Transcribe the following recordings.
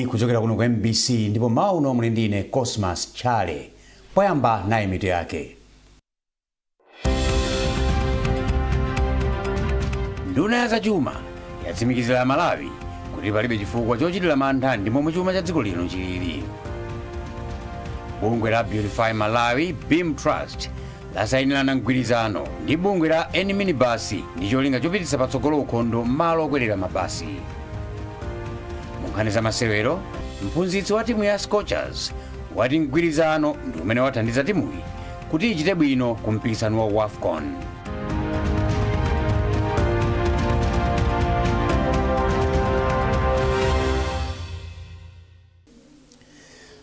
Kuchokera kuno ku MBC ndipo mmawa uno muli ndine Cosmas Chale. Poyamba nayi mitu yake. Nduna ya zachuma yatsimikizira Amalawi kuti palibe chifukwa chochitira mantha ndi momwe chuma cha dziko lino chilili. Bungwe la Beautify Malawi Beam Trust lasayinirana mgwirizano ndi bungwe la eni minibasi ndi cholinga chopititsa patsogolo ukhondo m'malo okwerera mabasi. Mu nkhani za masewero, mphunzitsi wa timu ya Scorchers wati mgwirizano ndi umene wathandiza timuyi kuti ichite bwino ku mpikisano wa WAFCON.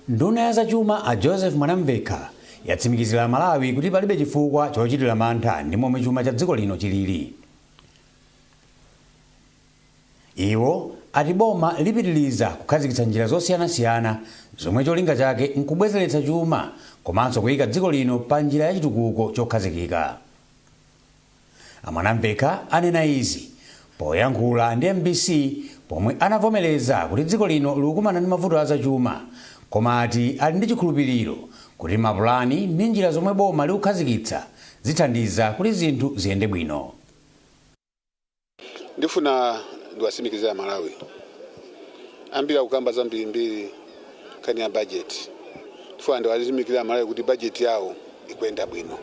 Nduna ya zachuma a Joseph Mwanamvekha yatsimikizira Amalawi kuti palibe chifukwa chochitira mantha ndi momwe chuma cha dziko lino chilili. Iwo ati boma lipitiliza kukhazikitsa njira zosiyanasiyana zomwe cholinga chake nkubwezeretsa chuma komanso kuyika dziko lino pa njira ya chitukuko chokhazikika. A Mwanamvekha anena izi poyankhula ndi mbc pomwe anavomereza kuti dziko lino likukumana ndi mavuto azachuma koma ati ali ndi chikhulupiliro kuti mapulani ndi njira zomwe boma likukhazikitsa zithandiza kuti zinthu ziyende bwino. Ndifuna ndiwatsimikizire Amalawi ambiri akukamba zambirimbiri nkhani ya budget. Ndifuna ndiwatsimikizire Amalawi kuti budget yawo ikuyenda bwino,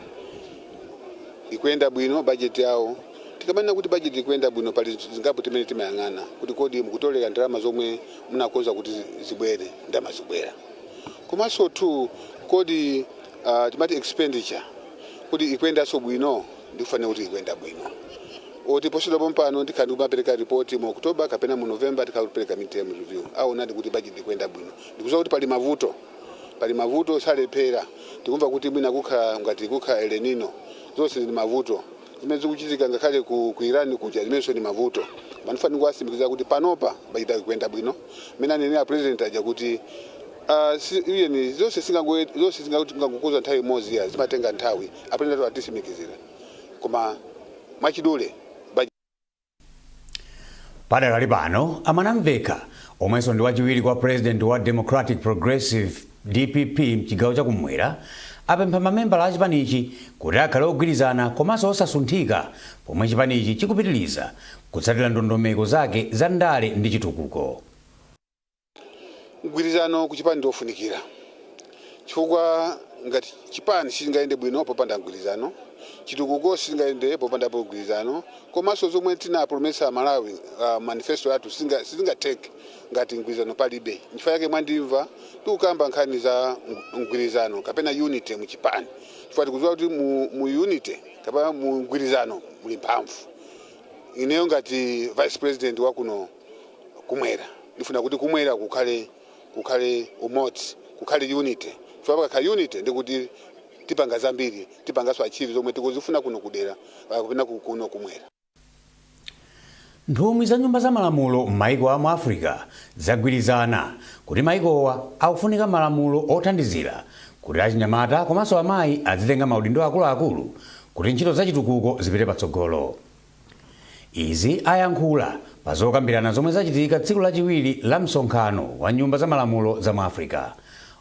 ikuyenda bwino budget yawo. Tikamanena kuti budget ikuyenda bwino, pali zingapo timene timayang'ana kuti kodi mukutolera ndalama zomwe munakonza kuti zibwere, ndalama zibwera. Komanso two, kodi timati expenditure kuti ikuyendanso bwino? Ndikufanira kuti ikuyenda bwino. Oti posachedwa pompano ndikhala ndikumapereka report mu October kapena mu November, tikhala kupereka midterm review, aonadi kuti budget ikuyenda bwino. Ndikudziwa kuti pali mavuto, pali mavuto, salephera. Tikumva kuti mwina kukhala ngati kukhala El Nino, zonse ndi mavuto zimene zikuchitika ngakhale ku Iran kuja, zimenenso ndi mavuto. Ndifuna ndikuwatsimikizira kuti panopa budget ikuyenda bwino. Mmene anenera President aja kuti iyeni zonse singangokuza nthawi imodzi ya zimatenga nthawi. A President atitsimikizira, koma mwachidule. Padakali pano, a Mwanamvekha, omwenso ndi wachiwiri kwa president wa Democratic Progressive, DPP, mchigawo chakumwera, apempha mamembala a chipanichi kuti akhale ogwirizana komanso osasunthika pomwe chipanichi chikupitiriza kutsatira ndondomeko zake za ndale ndi chitukuko. Mgwirizano ku chipani ndiofunikira chifukwa ngati chipani sichingayende bwino popanda mgwirizano, chitukuko sichingayende popandapo mgwirizano, komanso zomwe tinapromesa Malawi, manifesto yathu, sizingatheke ngati mgwirizano palibe. Nchifukwa yake mwandimva tikukamba nkhani za mgwirizano kapena unity mu chipani, chifukwa tikudziwa kuti mu unity kapena mu mgwirizano muli mphamvu. Ineyo ngati vice president wa kuno kumwera, ndifuna kuti kumwera kukhale umodzi, kukhale unity, chifukwa pakakhala unity ndikuti tipanga zambiri, tipanganso achieve zomwe tikuzifuna kuno kudera kapena kuno kumwera. Nthumwi za nyumba za malamulo m'maiko a mu Africa zagwirizana kuti maikowa akufunika malamulo othandizira kuti achinyamata komanso amayi azitenga maudindo akuluakulu kuti ntchito zachitukuko zipite patsogolo. Izi ayankhula pa zokambirana zomwe zachitika tsiku lachiwiri la msonkhano wa nyumba za malamulo za mu Africa.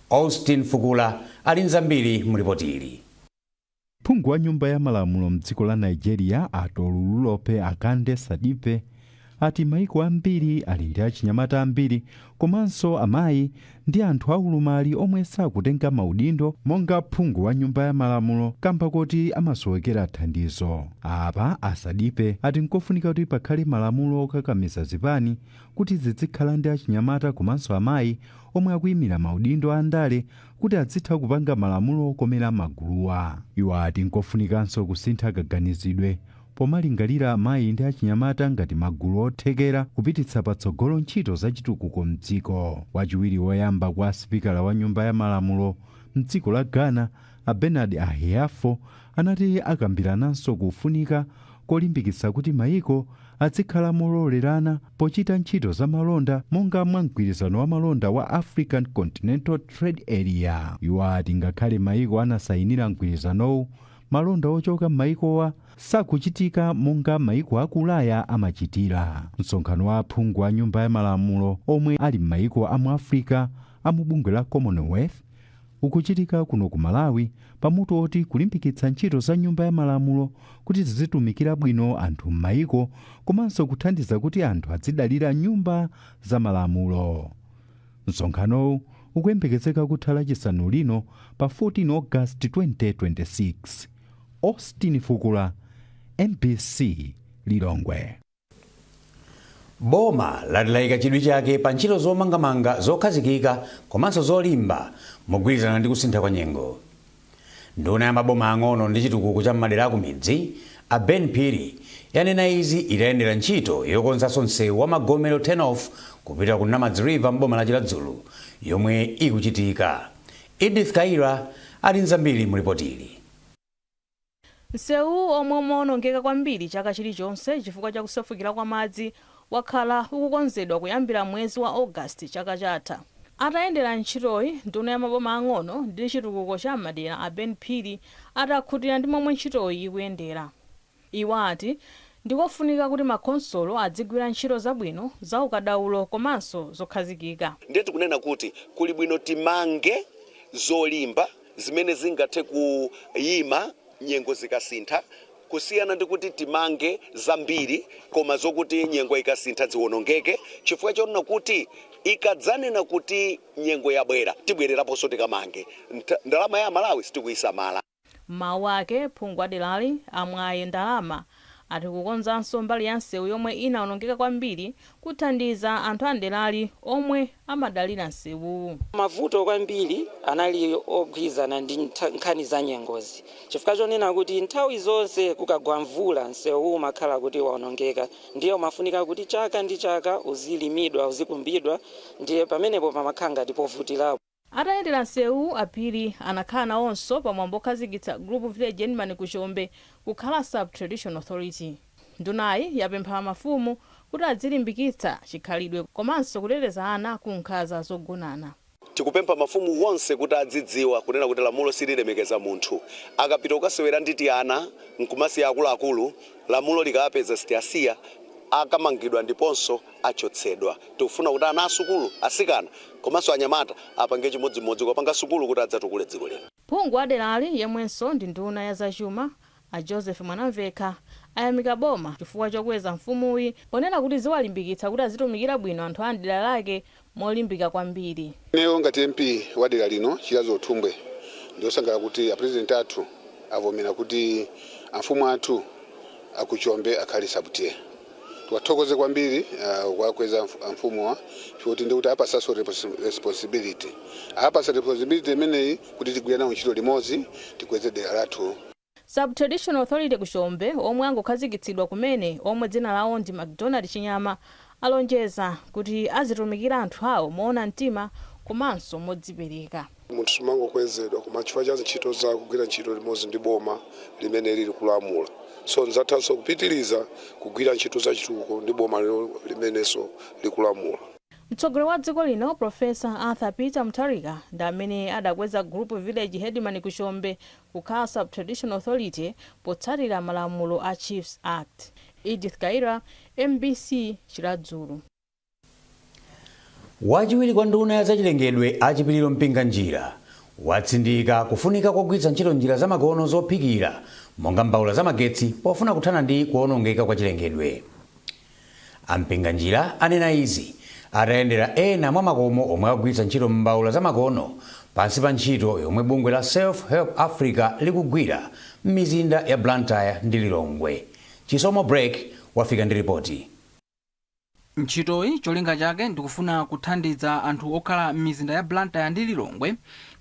Austin Fukula ali nzambiri mu ripoti ili. Phungu wa nyumba ya malamulo mdziko la Nigeria, a Tolulope Akande Sadipe, ati maiko ambiri ali ndi achinyamata ambiri komanso amayi ndi anthu aulumali omwe sakutenga maudindo monga phungu wa nyumba ya malamulo kamba koti amasowekera thandizo. Apa a Sadipe ati nkofunika kuti pakhale malamulo okakamiza zipani kuti zizikhala ndi achinyamata komanso amayi omwe akuyimira maudindo a ndale kuti adzitha kupanga malamulo okomera maguluwa. Iwo ati nkofunikanso kusintha kaganizidwe pomalingalira amayi ndi achinyamata ngati magulu othekera kupititsa patsogolo ntchito zachitukuko mdziko. Wachiwiri woyamba kwa sipikala wa nyumba ya malamulo mdziko la Ghana, a Bernard Ahiafor, anati akambirananso kufunika kolimbikitsa kuti mayiko adzikhala mololerana pochita ntchito za malonda monga mwa mgwirizano wa malonda wa African Continental Trade Area. Iwo ati ngakhale mayiko anasayinira mgwirizanowu, Malonda ochoka m'mayikowa sakuchitika monga mayiko aku Ulaya amachitira. Msonkhano wa aphungu a Nyumba ya Malamulo omwe ali m'mayiko amu Africa amubungwe la Commonwealth ukuchitika kuno ku Malawi pamutu oti kulimbikitsa ntchito za Nyumba ya Malamulo kuti zizitumikira bwino anthu m'mayiko komanso kuthandiza kuti anthu azidalira nyumba za malamulo. Msonkhanowu ukuyembekezeka kutha Lachisanu lino pa 14 August 2026. Austin Fukula, MBC, Lilongwe. Boma lati chidwi chake pa ntchito zomangamanga zokhazikika komanso zolimba mogwirizana ndi kusintha kwa nyengo. Nduna ya maboma ang'ono ndi chitukuko cha madera akumidzi, a Ben Phiri, yanena izi itayendera ntchito yokonzanso msewu wa Magomero turn-off kupita ku Namadzi River mboma la Chiradzulu yomwe ikuchitika. Edith Kaira ali nzambiri mu ripoti. Msewu omwe umaonongeka kwambiri chaka chilichonse chifukwa cha kusefukira kwa madzi wakhala ukukonzedwa kuyambira mwezi wa Ogasiti chaka chatha. Atayendera ntchitoyi, nduna ya maboma ang'ono ndi chitukuko cha madera, a Ben Phiri, atakhutira ndi momwe ntchitoyi ikuyendera. Iwo ati ndikofunika kuti makhonsolo adzigwira ntchito zabwino za ukadaulo komanso zokhazikika. Ndiye tikunena kuti kuli bwino timange zolimba zimene zingathe kuyima nyengo zikasintha, kusiyana ndi kuti timange zambiri koma zokuti nyengo ikasintha ziwonongeke, chifukwa chonena kuti ikadzanena kuti nyengo yabwera, tibwereraponso tikamange. Ndalama ya Malawi sitikuyisamala. Mawu ake, phungu adelali Amwaye Ndalama ati kukonzanso mbali ya msewu yomwe inawonongeka kwambiri kuthandiza anthu adelali omwe amadalira msewuwu. Mavuto kwambiri anali ogwirizana ndi nkhani za nyengozi, chifukwa chonena kuti nthawi zonse kukagwa mvula msewu umakhala kuti waonongeka, ndiye umafunika kuti chaka ndi chaka uzilimidwa, uzikumbidwa, ndiye pamenepo pamakhala ngati povutirapo. Atayendera msewu, Aphiri anakhala nawonso pamwambo okhazikitsa Group Village Headman Kuchombe kukhala Sub-Traditional Authority. Ndunayi yapempha mafumu kuti adzilimbikitsa chikhalidwe komanso kuteteza ana ku nkhanza zogonana. Tikupempha mafumu wonse kuti adzidziwa kunena kuti lamulo sililemekeza munthu. Akapita kukasewera nditi ana nkumasiya akuluakulu, lamulo likapeza sitiyasiya, akamangidwa ndiponso achotsedwa. Tikufuna kuti ana asukulu asikana komanso anyamata apange chimodzimodzi kupanga sukulu kuti adzatukule dziko lino. Phungu adelali yemwenso ndi nduna ya zachuma, a Joseph Mwanamvekha, ayamika boma chifukwa chokweza mfumuyi, ponena kuti ziwalimbikitsa kuti azitumikira bwino anthu a dera lake molimbika kwambiri. Ineyo ngati MP wa dera lino, Chiradzulu Thumbwe, ndiosangalala kuti apresident athu avomera kuti amfumu athu akuchombe akhale sub-T/A. Tiwathokoze kwambiri kuwakweza amfumuwa chifukwa ndikuti apasanso responsibility, apasa responsibility imeneyi kuti tigwire nawo ntchito limodzi, tikweze dera lathu. Sub-Traditional Authority Kuchombe omwe angokhazikitsidwa kumene, omwe dzina lawo ndi MacDonald Chinyama, alonjeza kuti azitumikira anthu awo moona mtima komanso modzipereka. Munthu sumangokwezedwa, koma chifukwa cha ntchito za kugwira ntchito limodzi ndi boma limene lili kulamula. So nzathanso kupitiriza kugwira ntchito za chitukuko ndi boma lero limenenso likulamula. Mtsogoleri wa dziko lino, Profesa Arthur Peter Mutharika, ndi amene adakweza Group Village Headman Kuchombe kukhala Sub-Traditional Authority potsatira malamulo a Chiefs Act. Edith Kaira, MBC, Chiradzulu. Wachiwiri kwa nduna ya zachilengedwe, Achipiriro Mpinganjira, watsindika kufunika kogwiritsa ntchito njira zamakono zophikira monga mbawula zamagetsi pofuna kuthana ndi kuwonongeka kwa chilengedwe. Ampinganjira anena izi atayendera ena mwa makomo omwe akugwiritsa ntchito mbawula zamakono pansi pa ntchito yomwe bungwe la Self Help Africa likugwira m'mizinda ya Blantyre ndi Lilongwe. Chisomo Break wafika ndi ripoti. Ntchitoyi cholinga chake ndikufuna kuthandiza anthu okhala m'mizinda ya Blantyre ndi Lilongwe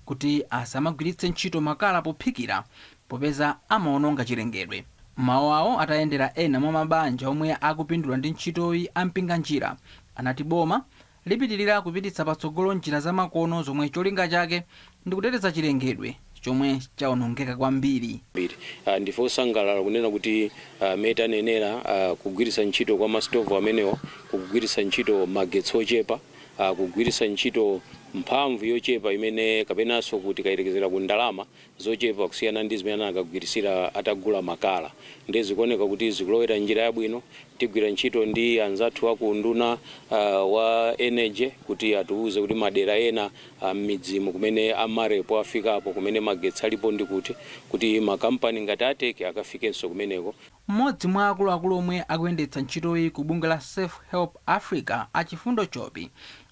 kuti asamagwiritse ntchito makala pophikira, popeza amaononga chilengedwe. Mawu awo atayendera ena mwa mabanja omwe akupindula ndi ntchitoyi, Ampinganjira anati boma lipitirira kupititsa patsogolo njira zamakono zomwe cholinga chake ndikuteteza chilengedwe chomwe chawonongeka kwambiri. Ndife osangalala kunena kuti mmene tanenera, kugwiritsa ntchito kwa masitovu amenewa kukugwiritsa ntchito magetsi ochepa. Kugwiritsa ntchito mphamvu yochepa imene kapenanso kuti kayerekezera ku ndalama zochepa kusiyana ndi zimene anakagwirisira atagula makala, ndi zikuoneka kuti zikulowera njira yabwino. Tigwira ntchito ndi anzathu aku nduna wa energy kuti atiuze kuti madera ena m'midzimu kumene amarepo afikapo, kumene magetsi alipo, ndi kuti makampani ngati ATEC akafikenso kumeneko. Mmodzi mwa akuluakulu omwe akuyendetsa ntchitoyi ku bungwe la Self Help Africa, Achifundo Chopi,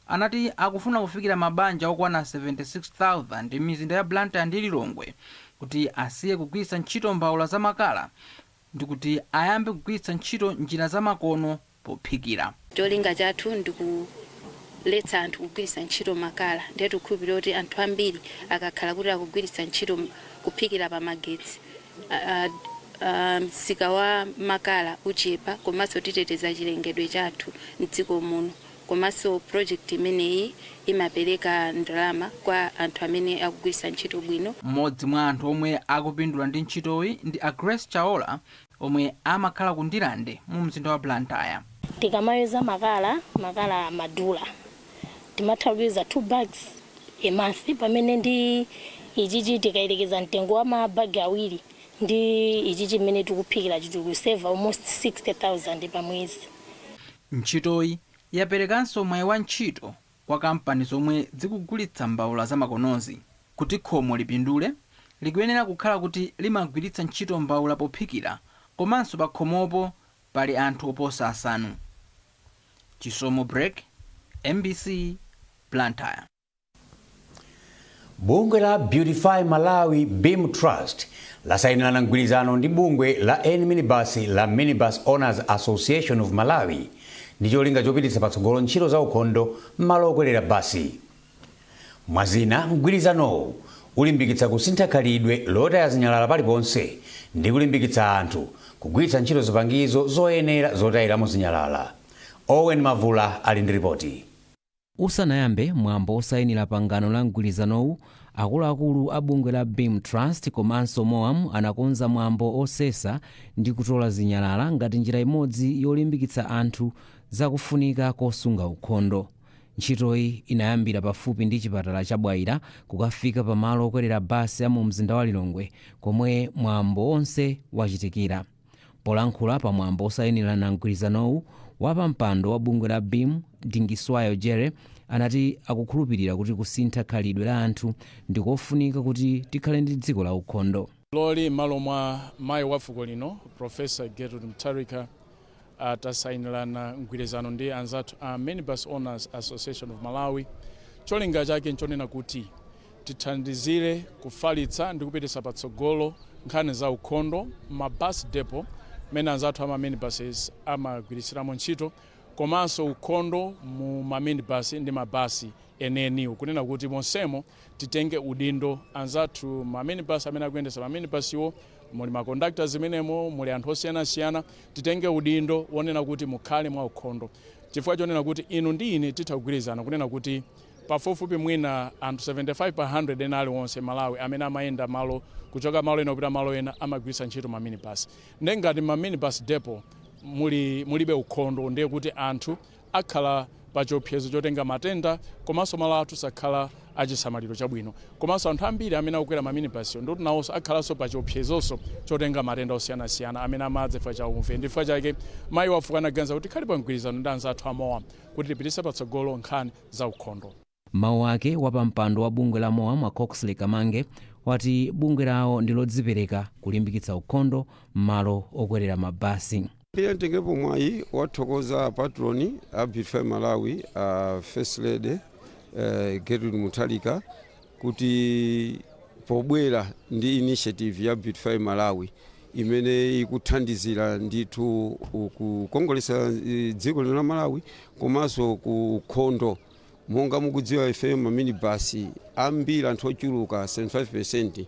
anati akufuna kufikira mabanja okwana 76,000 m'mizinda ya Blantyre ndi Lilongwe kuti asiye kugwiritsa ntchito mbawula za makala ndi kuti ayambe kugwiritsa ntchito njira zamakono pophikira. Cholinga chathu ndikuletsa anthu kugwiritsa ntchito makala, ndiye tikukhulupirira kuti anthu ambiri akakhala kuti akugwiritsa ntchito kuphikira pa magetsi, msika wa makala uchepa, komanso titeteza chilengedwe chathu mdziko muno. Komanso project imeneyi imapereka ndalama kwa anthu amene akugwiritsa ntchito bwino. Mmodzi mwa anthu omwe akupindula ndi ntchitoyi ndi a Grace Chaola omwe amakhala ku Ndilande mu mzinda wa Blantyre. Tikamayeza makala, makala amadula, timatha kuyeza 2 bags a month, pamene ndi ichichi tikayelekeza mtengo wa mabagi awiri ndi ichichi mmene tikuphikira, tikuseva almost 60,000 pa mwezi. Ntchitoyi yaperekanso mwayi wa ntchito kwa kampani zomwe zikugulitsa mbawula zamakonozi. Kuti khomo lipindule, likuyenera kukhala kuti limagwiritsa ntchito mbawula pophikira komanso pa khomopo pali anthu oposa asanu. Chisomo Break, MBC, Blantyre. Bungwe la Beautify Malawi Beam Trust lasayinirana mgwirizano ndi bungwe la eni minibus la Minibus Owners Association of Malawi ndi cholinga chopititsa patsogolo ntchito za ukhondo m'malo okwerera basi. Mwazina, mgwirizanowu ulimbikitsa kusintha khalidwe lotaya zinyalala paliponse ndi kulimbikitsa anthu kugwiritsa ntchito zipangizo zoyenera zotayiramo zinyalala. Owen Mavula ali ndi ripoti. Usanayambe mwambo osayinira pangano la mgwirizanowu, akuluakulu a bungwe la Beam Trust komanso MOAM anakonza mwambo osesa ndi kutola zinyalala ngati njira imodzi yolimbikitsa anthu zakufunika kosunga ukhondo. Ntchitoyi inayambira pafupi ndi chipatala cha Bwaila kukafika pamalo okwerera basi a mu mzinda wa Lilongwe komwe mwambo onse wachitikira. Polankhula pa mwambo osayinirana mgwirizanowu, wapampando wa bungwe la Beam, Dingiswayo Jere, anati akukhulupirira kuti kusintha khalidwe la anthu ndikofunika kuti tikhale ndi dziko la ukhondo. Loli m'malo mwa mayi wa fuko lino, Professor Gertrude Mutharika, atasayinirana mgwirizano ndi anzathu a Minibus Owners Association of Malawi. Cholinga chake nchonena kuti tithandizire kufalitsa ndi kupititsa patsogolo nkhani za ukhondo ma bus depot mmene anzathu ama minibuses amagwirisiramo ntchito, komanso ukhondo mu maminibus ndi mabasi eneniwo, kunena kuti monsemo titenge udindo. Anzathu ma minibus amene akuyendesa ma minibus-iwo, muli ma conductors zimenemo, muli anthu osiyanasiyana, titenge udindo wonena kuti mukhale mwa ukhondo, chifukwa chonena kuti inu ndi ine titha kugwirizana kunena kuti pafupifupi mwina anthu 75 pa 100 ena aliwonse Malawi amene amayenda malo kuchoka malo ena kupita malo ena amagwiritsa ntchito ma minibus. Ndiye ngati ma minibus depot mulibe ukhondo, ndiye kuti anthu akhala pa chiopsezo chotenga matenda, komanso malo athu sakhala achisamaliro chabwino, komanso anthu ambiri amene akukwera ma minibus ndoti nawonso akhalanso pa chiopsezonso chotenga matenda osiyanasiyana amene amadza chifukwa cha umve. Ndi chifukwa chake mayi wafuko anaganiza kuti tikhale pa mgwirizano ndi anzathu a MOAM kuti tipititse patsogolo nkhani za ukhondo. Mawu ake, wapampando wa bungwe la MOAM, a Coxley Kamange, wati bungwe lawo ndi lodzipereka kulimbikitsa ukhondo m'malo okwerera mabasi. Pia ntengepo mwayi wathokoza patron a Beautify Malawi, a First Lady Gertrude Mutharika, kuti pobwera ndi initiative ya Beautify Malawi imene ikuthandizira ndithu kukongolesa dziko lino la Malawi komanso ku ukhondo. Monga mukudziwa, ife maminibasi ambiri, anthu ochuluka 75%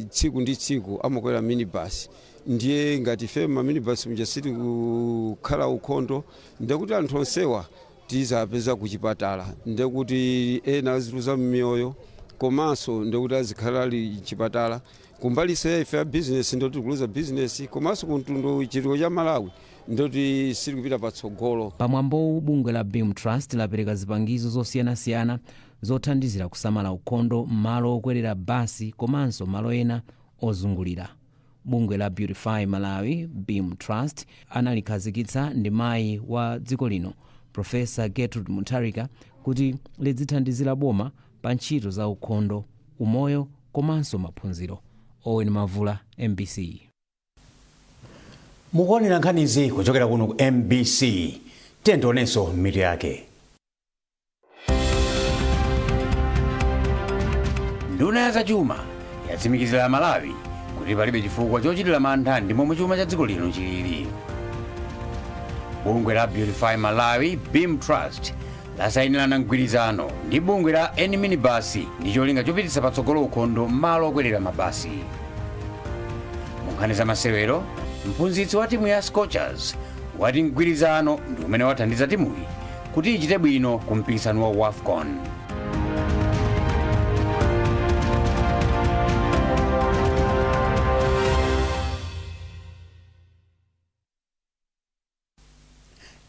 tsiku ndi tsiku amakwera minibus. Ndiye ngati ife maminibus muja sitikukhala ukhondo, ndekuti anthu onsewa tizapeza kuchipatala, ndekuti ena aziluza miyoyo, komanso ndekuti azikhala ali chipatala. Kumbali ya ife ya business, ndoti tikuluza business, komanso kumtundu chitukuko cha Malawi. Ndoti sitikupita patsogolo. Pamwambowu, bungwe la BEAM Trust lapereka zipangizo zosiyanasiyana zothandizira kusamala ukhondo m'malo okwerera basi komanso malo ena ozungulira. Bungwe la Beautify Malawi BEAM Trust analikhazikitsa ndi mayi wa dziko lino, Profesa Gertrude Mutharika, kuti lidzithandizira boma pa ntchito za ukhondo, umoyo komanso maphunziro. Owen Mavula, MBC. Mukuonera nkhanizi kuchokera kuno ku MBC. Tionenso mitu yake. Nduna ya zachuma yatsimikizira Malawi kuti palibe chifukwa chochitira mantha ndi momwe chuma cha dziko lino chilili. Bungwe la Beautify Malawi BEAM Trust lasayinirana mgwirizano ndi bungwe la eni minibasi ndi cholinga chopititsa patsogolo ukhondo m'malo okwerera mabasi. Mu nkhani za masewero, mphunzitsi wa timu ya Scorchers wati mgwirizano ndi umene wathandiza timuyi kuti ichite bwino ku mpikisano wa WAFCON.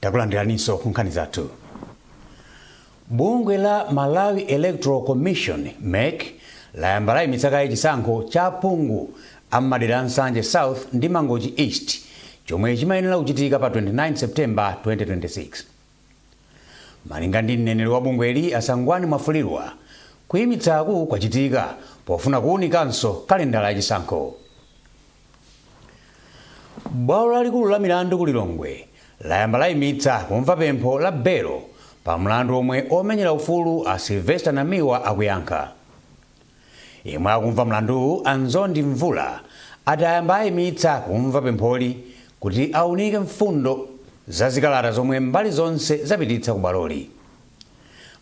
Takulandiraninso ku nkhani zathu. Bungwe la Malawi Electoral Commission, MEC, layamba layimitsa kaye chisankho cha aphungu a m'madera a Nsanje South ndi Mangochi East chomwe chimayenera kuchitika pa 29 September 2026. Malinga ndi mneneri wa bungweli, a Sangwani Mwafulirwa, kuyimitsaku kwachitika pofuna kuwunikanso kalendala ya chisankho. Bwalo lalikulu la milandu ku Lilongwe layamba layimitsa kumva pempho la belo pa mlandu omwe omenyera ufulu a Sylvester Namiwa akuyankha. Yemwe akumva mlanduwu, a Nzondi Mvula, ati ayamba ayimitsa kumva pempholi kuti aunike mfundo za zikalata zomwe mbali zonse zapititsa ku bwaloli.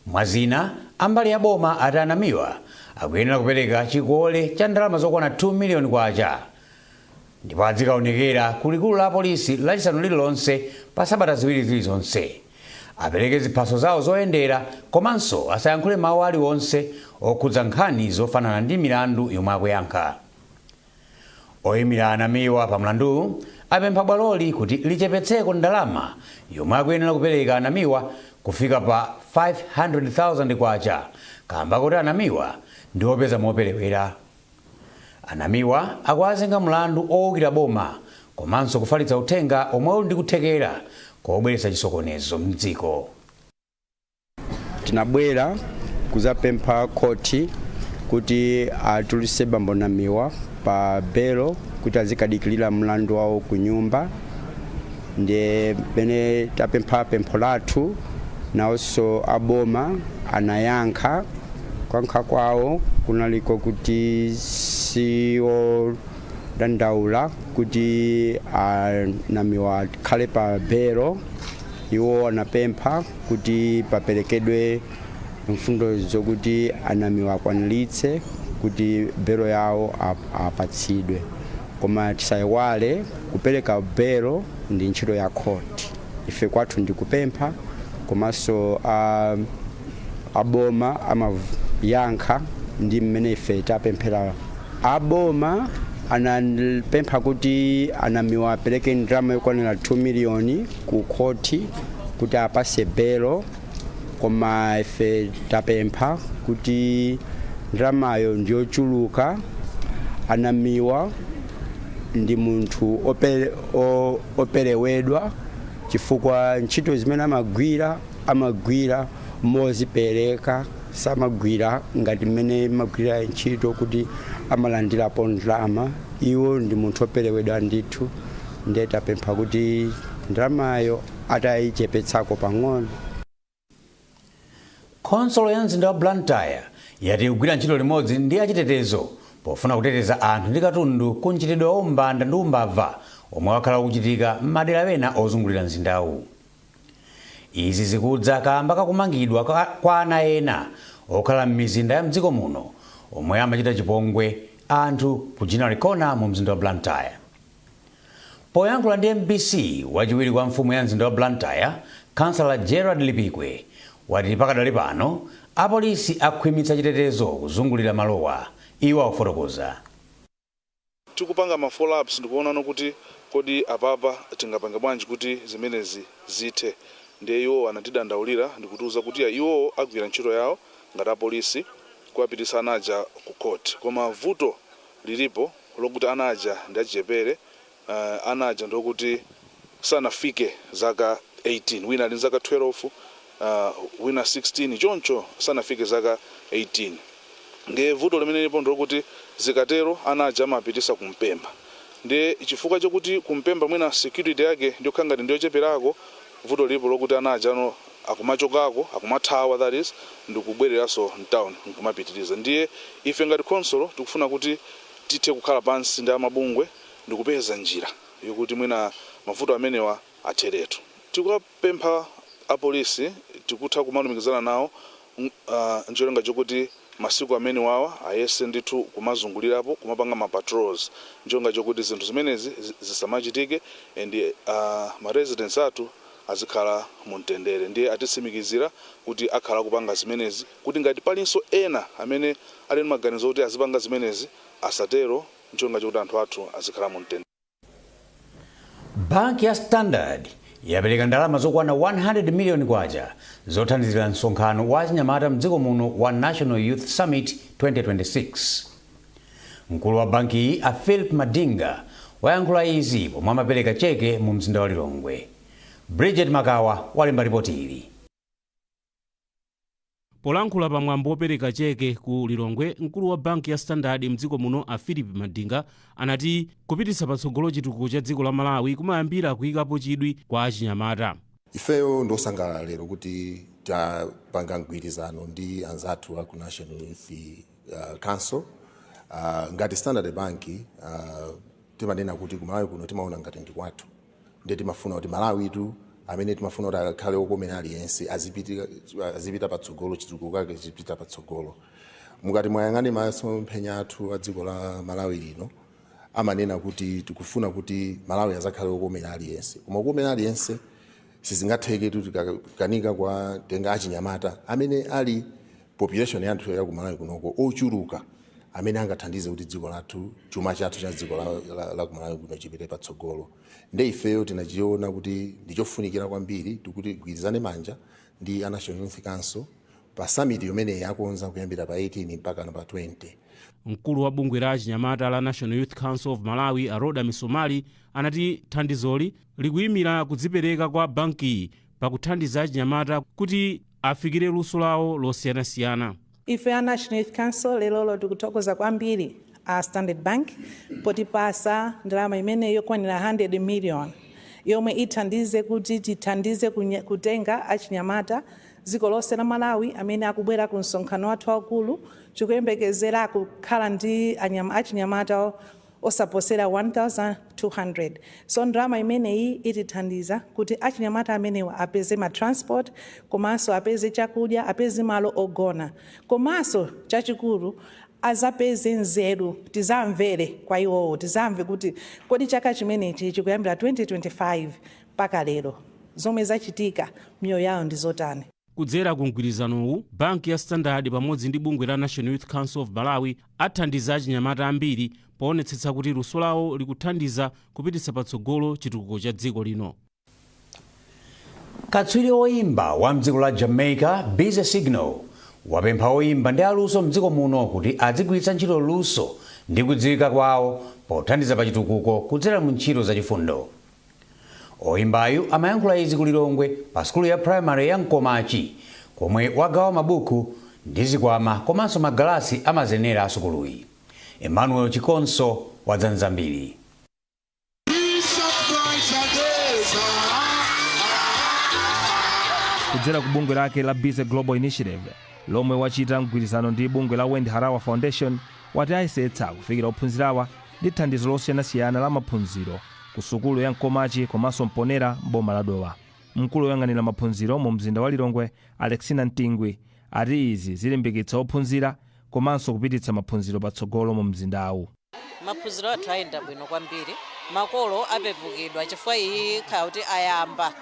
Mwazina, ambali ya boma ati a Namiwa akuyenera kupereka chikole cha ndalama zokwana 2 miliyoni kwacha ndipo adzikaonekera ku likulu la apolisi Lachisanu lililonse pa sabata ziwiri zilizonse, apereke ziphaso zawo zoyendera komanso asayankhule mawu aliwonse okhudza nkhani zofanana ndi milandu yomwe akuyankha. Oyimira a Namiwa pa mlanduwu apempha bwaloli kuti lichepetseko ndalama yomwe akuyenera kupereka a Namiwa kufika pa K500,000 kamba koti a Namiwa ndi opeza moperewera. A Namiwa akuwazenga mlandu owukira boma komanso kufalitsa uthenga omwe uli ndi kuthekera kobweretsa chisokonezo mdziko. Tinabwera kuzapempha khoti kuti atulutse bambo Namiwa pa belo kuti azikadikilira mlandu wawo ku nyumba. Ndiye pene tapempha pempho lathu, nawonso aboma anayankha. Kuyankha kwawo kunaliko kuti siodandaula kuti a Namiwa akhale pa belo. Iwo anapempha kuti paperekedwe mfundo zokuti a Namiwa akwaniritse kuti belo yawo apatsidwe. Koma tisayiwale, kupereka belo ndi ntchito ya khoti. Ife kwathu ndi kupempha, komanso aboma amayankha ndi mmene ife tapemphera. Aboma anapempha kuti a Namiwa apereke ndalama yokwanira 2 miliyoni ku khoti kuti apase belo, koma ife tapempha kuti ndalamayo ndiyochuluka. A Namiwa ndi munthu operewedwa chifukwa ntchito zimene amagwira, amagwira mozipereka, samagwira ngati mmene amagwira ntchito kuti amalandirapo ndalama. Iwo ndi munthu operewedwa ndithu, ndiye tapempha kuti ndalamayo atayichepetsako pang'ono. Khonsolo ya mzinda wa Blantyre yati ikugwira ntchito limodzi ndi achitetezo pofuna kuteteza anthu ndi katundu ku mchitidwe wa umbanda ndi umbava omwe wakhala ukuchitika m'madera ena ozungulira mzindawu. Izi zikudza kamba kakumangidwa kwa ana ena okhala m'mizinda ya mdziko muno omwe amachita chipongwe anthu ku Ginnery Corner mu mzinda wa Blantyre. Poyankhula ndi MBC, wachiwiri kwa mfumu ya mzinda wa Blantyre, Khansala Gerald Lipikwe, wati pakadali pano apolisi akhwimitsa chitetezo kuzungulira malowa. Iwo akufotokoza. Tikupanga ma follow ups ndikuonano kuti Kodi apapa tingapange bwanji kuti zimenezi zithe? Ndiye iwo anatidandaulira ndikutiuza kuti ya, iwo agwira ntchito yawo ngati apolisi kuwapitisa anaja ku court, koma vuto lilipo lokuti anaja ndi achichepere, anaja ndokuti sanafike zaka 18. Wina ali zaka 12, wina 16, choncho sanafike zaka 18. Ndiye vuto limene lipo ndokuti zikatero anaja amapitisa kumpemba. Ndiye chifukwa chokuti kumpemba mwina security yake ndiyokhala ngati ndiyocheperako, vuto lilipo lokuti anaja ano akumachokako, akumathawa, that is, ndikubwereranso mtown nkumapitiriza. Ndiye ife ngati khonsolo tikufuna kuti tithe kukhala pansi ndi amabungwe ndikupeza njira yokuti mwina mavuto amenewa atheretu. Tikuwapempha apolisi, tikutha kumalumikizana nawo ncholinga chokuti masiku amene wawa ayese ndithu kumazungulirapo, kumapanga ma patrols, ncholinga chokuti zinthu zimenezi zisamachitike and ma residents athu azikhala mumtendere. Ndiye atitsimikizira kuti akhala kupanga zimenezi, kuti ngati palinso ena amene ali ndi maganizo kuti azipanga zimenezi asatero, ncholinga chokuti anthu athu azikhala mumtendere. Banki ya Standard yapereka ndalama zokwana 100 miliyoni kwacha zothandizira msonkhano wa achinyamata mdziko muno wa National Youth Summit 2026. Mkulu wa bankiyi, a Philip Madinga, wayankhula izi pomwe amapereka cheke mu mzinda wa Lilongwe. Bridget Makawa walemba ripoti ili. Polankhula pamwambo wopereka cheke ku Lilongwe, mkulu wa banki ya Standard mdziko muno, a Philip Madinga, anati kupititsa patsogolo chitukuko cha dziko la Malawi kumayambira kuyikapo chidwi kwa achinyamata. Ifeyo ndosangalala lero kuti tapanga mgwirizano ndi anzathu aku National Youth Council. Ngati Standard Bank, timanena kuti ku Malawi kuno timaona ngati ndi kwathu, ndiye timafuna kuti Malawi tu amene timafuna kuti akhale okomera aliyense azipita patsogolo, chitukuko kake chipita patsogolo. Mukati mwayang'ane masomphenya athu a dziko la Malawi lino, amanena kuti tikufuna kuti Malawi azakhale okomera aliyense, koma okomera aliyense sizingatheke tikanika kwa tenga achinyamata amene ali population yathu ya ku Malawi kunoko ochuluka, amene angathandize kuti dziko lathu, chuma chathu cha dziko la ku Malawi kuno chipite patsogolo. Nde ifeyo tinachiona kuti ndichofunikira kwambiri tikuti gwirizane manja ndi a National Youth Council pa summit imene yakonza kuyambira pa 18 mpaka na pa 20. Mkulu wa bungwe la achinyamata la National Youth Council of Malawi, Aroda Misomali, anati thandizoli likuyimira kudzipereka kwa bankiyi pakuthandiza achinyamata kuti afikire luso lawo losiyanasiyana. Ife a National Youth Council lero tikuthokoza kwambiri a Standard Bank potipasa ndalama imene yokwanira 100 million yomwe ithandize kuti tithandize kutenga achinyamata dziko lonse la Malawi amene akubwera ku msonkhano wathu waukulu. Tikuyembekezera kukhala ndi achinyamata osaposera 1200. So ndalama imeneyi itithandiza kuti achinyamata amenewa apeze ma transport, komanso apeze chakudya, apeze malo ogona, komanso chachikulu azapeze nzeru. Tizamvere kwa iwowo, tizamve kuti kodi chaka chimenechi chikuyambira 2025 mpaka lero zomwe zachitika miyoyo yawo ndi zotani. Kudzera ku mgwirizanowu, banki ya Standard pamodzi ndi bungwe la National Youth Council of Malawi athandiza achinyamata ambiri poonetsetsa kuti luso lawo likuthandiza kupititsa patsogolo chitukuko cha dziko lino. Katswiri oyimba wa mdziko la Jamaica, Busy Signal, wapempha oyimba ndi aluso mdziko muno kuti adzigwiritsa ntchito luso ndi kudziwika kwawo pothandiza pa chitukuko kudzera mu ntchito zachifundo. Oyimbayu amayankhula izi ku Lilongwe pa sukulu ya primary ya Mkomachi, komwe wagawa mabuku ndi zikwama komanso magalasi amazenera a sukuluyi. Emmanuel Chikonso wadza nzambiri. Kudzera ku bungwe lake la Busy Global Initiative lomwe wachita mgwirizano ndi bungwe la Wendy Harawa Foundation, wati ayesetsa kufikira ophunzirawa ndi thandizo losiyanasiyana la maphunziro ku sukulu ya Mkomachi komanso Mponera m'boma la Dowa. Mkulu woyang'anira maphunziro mu mzinda wa Lilongwe, Alexina Mtingwi, ati izi zilimbikitsa ophunzira komanso kupititsa maphunziro patsogolo mu mzindawu. Maphunziro athu ayenda bwino kwambiri. Makolo apepukidwa chifukwa iyi ikhala kuti ayamba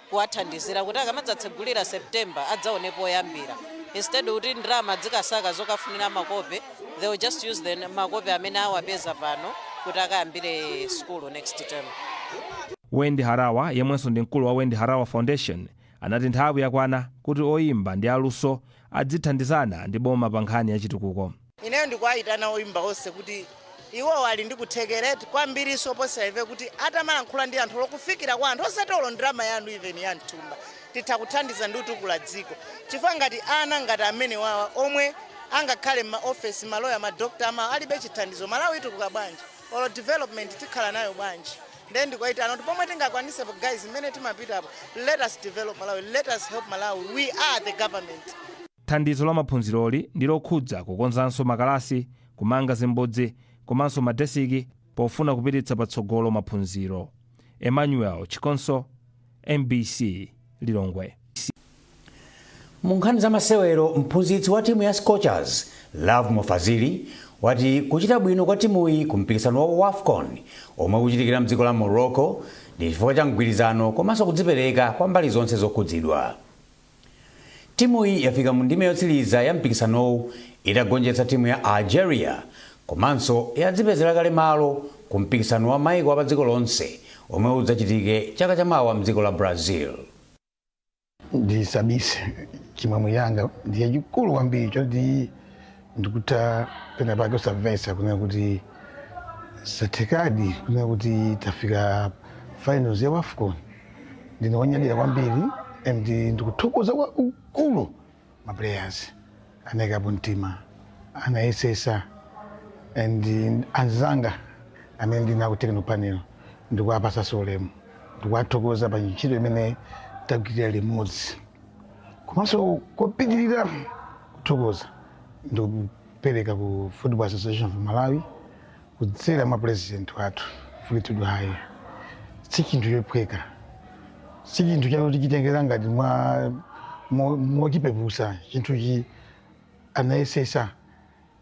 kuwathandizira kuti akamadzatsegulira September adzaone poyambira, instead kuti ndalama adzikasaka zokafunira makope. They will just use the makope amene awapeza pano kuti akayambire school next term. Wendy Harawa, yemwenso ndi mkulu wa Wendy Harawa Foundation, anati nthawi yakwana kuti oyimba ndi aluso adzithandizana ndi boma pa nkhani ya chitukuko. Ineyo ndikuwayitana oyimba onse kuti iwowo ali ndi kuthekereti kwambiriso posa ife, kuti atamalankhula ndi anthu, lokufikira kwa anthu, osati olo ndalama yanu, even ya mthumba, titha kuthandiza ndi kutukula dziko, chifukwa ngati ana ngati amene wawa omwe angakhale m'maofesi, maloya, madokta, ama alibe chithandizo, Malawi itukuka bwanji? Olo development tikhala nayo bwanji? Then ndikuwayitana kuti pomwe tingakwanisepo, guys, mmene timapitapo, let us develop Malawi, let us help Malawi. We are the government. Thandizo la maphunziroli ndi lokhudza kukonzanso makalasi, kumanga zimbudzi komanso madesiki pofuna kupititsa patsogolo maphunziro. Emmanuel Chikonso, MBC, Lilongwe. Mu nkhani za masewero, mphunzitsi wa timu ya Scorchers, Lovemore Fazili, wati kuchita bwino kwa timuyi ku mpikisano wa WAFCON omwe ukuchitikira mdziko la Morocco ndi chifukwa cha mgwirizano komanso kudzipereka kwa mbali zonse zokhudzidwa. Timuyi yafika mu ndime yotsiriza ya mpikisanowu itagonjetsa timu ya Algeria, komanso yadzipezera kale malo ku mpikisano wa maiko apa dziko lonse omwe udzachitike chaka chamawa mdziko la Brazil. Ndisabise, chimwemwe yanga ndi yachikulu kwambiri choti ndikutha pena pake usamvetsa kunena kuti sathekadi kunena kuti tafika finals ya WAFCON. Ndine wonyadira kwambiri and ndikuthokoza kwakukulu ma players, anayikapo mtima, anayesesa, and anzanga amene ndinaku technical panel ndikuwapasa ulemu, ndikuwathokoza pa ntchito imene tagwirira limodzi. Komanso kopitirira kuthokoza ndikupereka ku Football Association of Malawi kudzera mwa president wathu Fleetwood Haiya. Si chinthu chophweka, si chinthu chakuti chitengera ngati mwa mochipepusa chinthuchi. Anayesesa,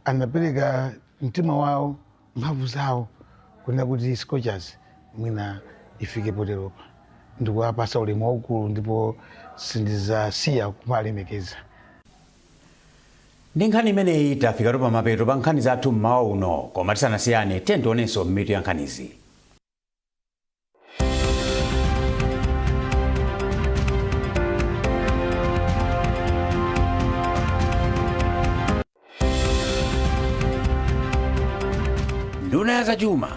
anapereka mtima wawo, mphamvu zawo kunena kuti Scorchers mwina ifike poteropa. Ndikuwapasa ulemu waukulu ndipo sindizasiya kumalemekeza. Ndi nkhani imeneyi tafikatu pamapeto pa nkhani zathu mmawa uno, koma tisanasiyane, tionenso mitu ya nkhanizi. Nduna ya zachuma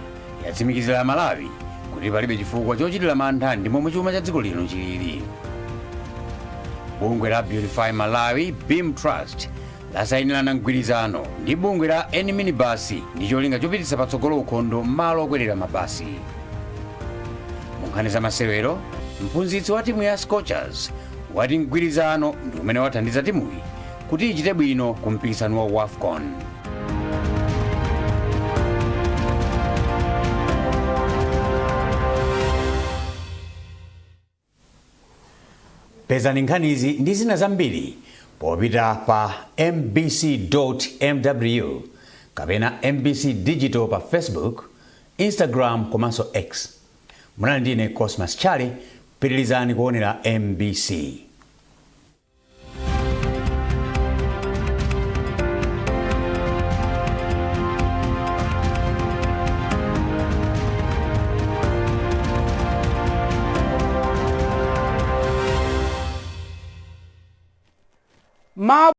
yatsimikizira Malawi kuti palibe chifukwa chochitira mantha ndi momwe chuma cha dziko lino chilili. Bungwe la Beautify Malawi Beam Trust lasayinirana mgwirizano ndi bungwe la eni minibasi ndi cholinga chopititsa patsogolo ukhondo m'malo okwerera mabasi. Mu nkhani za masewero, mphunzitsi wa timu ya Scorchers wati mgwirizano ndi umene wathandiza timuyi kuti ichite bwino ku mpikisano wa WAFCON. Pezani nkhanizi ndi zina zambiri popita pa mbc.mw kapena MBC Digital pa Facebook, Instagram komanso X. Munali ndine Cosmas Chale. Pitirizani kuonera MBC.